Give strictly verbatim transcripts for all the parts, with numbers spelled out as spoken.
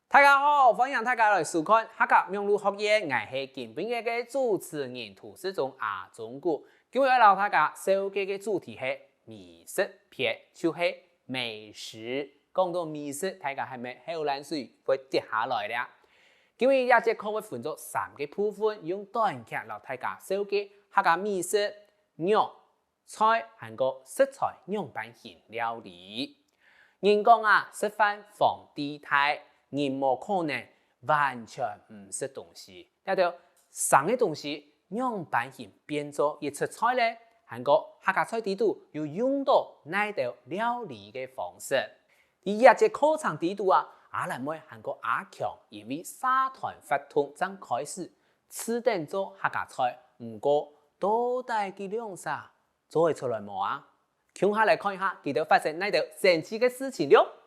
大家好，歡迎大家來收看客家網路學院，𠊎係今晡日个主持人涂世忠阿忠哥。今日愛摎大家紹介个主題係美食篇，就係美食。講到美食，大家係毋係口涎水會跌下來咧？今日這節課會分做三個部分，用短劇摎大家紹介客家美食、肉、菜還過食材仰般形料理。人講啊，食飯皇帝大，人無可能完全毋食東西。這兜生个東西仰般形變做一出菜咧？還過客家菜裡肚有用到哪兜料理个方式？在這節課程裡肚啊，阿蘭妹還過阿強因為社團活動正開始試等做客家菜，毋過到底佢兩儕 做會出來無啊？共下來看一下佢兜發生哪兜生趣个事情了。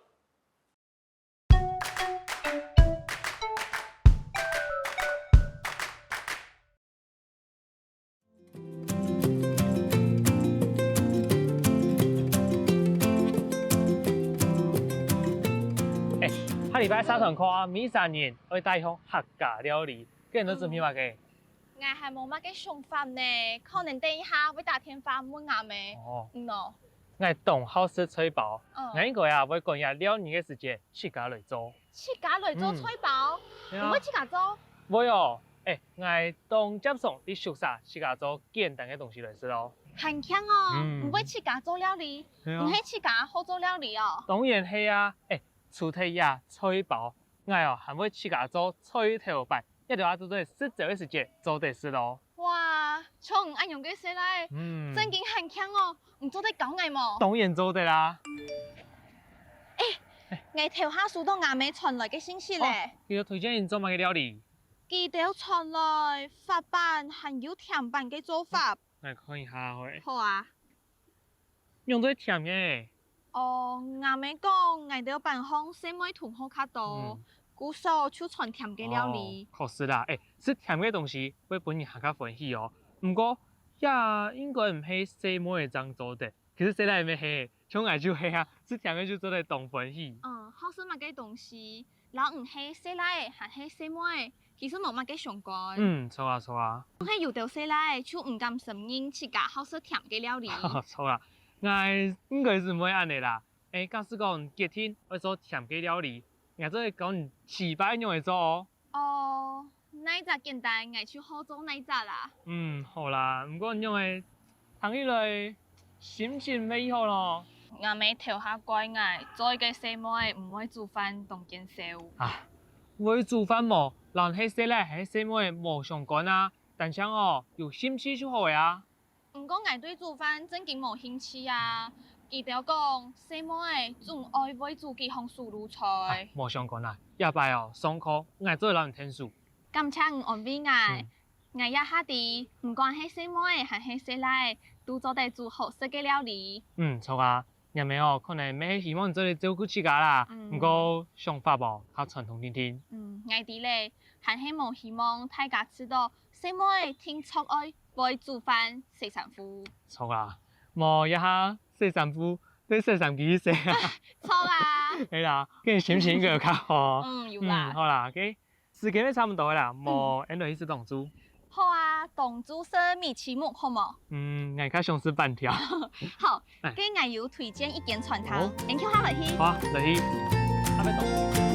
欸，下禮拜社團課啊，每儕人愛帶項客家料理，該你準備麼个？ 𠊎還無麼个想法呢，可能等一下會打電話問阿姆。哦。嗯哦。𠊎當好食菜包，嗯。𠊎應該啊會趕這料理个時節自家來做。自家來做菜包？嗯。對啊。你會自家做？會哦，欸，𠊎當輒常在宿舍自家做簡單个東西來食哦。還慶哦，嗯。你會自家做料理？對啊。你係自家好做料理哦？當然係啊，欸，除忒這菜包， 𠊎哦還會自家做菜頭粄，這兜啊做得食朝个時節做得食哦。哇，像你恁樣个細賴，嗯。正經還慶哦，你做得教𠊎無？當然做得啦。欸，𠊎頭下收到阿姆傳來个信息咧。哦，佢兜推薦你做麼个料理？佢兜傳來發粄還有甜粄个做法。哦，𠊎看一下會。好啊。 仰會甜个？哦，阿姆講𠊎兜班項細妹同學較多，嗯。故所就傳甜个料理。哦，確實啦，欸，食甜个東西會分人還較歡喜哦。毋過，這應該毋係細妹仔正做得，其實細賴乜係，像𠊎就係啊，食甜个就做得當歡喜。嗯，好食麼个東西， 摎你係細賴仔還係細妹仔，其實無麼个相關。嗯，著啊，著啊。總係有兜細賴仔就毋敢承認自家好食甜个料理。著啊，𠊎應該係毋會恁仔啦。欸，假使講決定愛做甜个料理，𠊎做得教你幾擺仰仔做哦。哦，哪隻簡單，𠊎就好做哪隻啦。嗯，好啦，毋過仰仔 聽起來心情毋係異好咯。𠊎姆頭下怪𠊎，做一個細妹毋會煮飯當見笑。啊，會煮飯無，摎係細賴還係細妹無相關啊，單淨哦，有興趣就好了啊。毋過𠊎對煮飯正經無興趣啊。佢兜講，細妹總愛會煮幾項手路菜。啊，無相關啊，這擺哦，上課，𠊎做得摎你𢯭手。感謝你安慰𠊎。嗯。 𠊎這下知，毋管係細妹還係細賴，都做得煮好食个料理。嗯，著啊。若姆哦，可能乜係希望你做得照顧自家啦，嗯。毋過想法哦，較傳統定定。嗯，𠊎知咧，還係無希望大家知著細妹定著愛會煮飯、洗衫褲。著啊，無這下洗衫褲，對洗衫機洗啊。著啊。係啦，該心情應該有較好。嗯，有啦。嗯，好啦，OK。 時間也差毋多了啦，無，嗯。𫣆來去食當晝。好啊，當晝食米篩目好無？嗯，𠊎較想食粄條。好，哎。該𠊎有推薦一間餐廳，哦。𫣆共下來去。好啊，來去。阿伯當晝。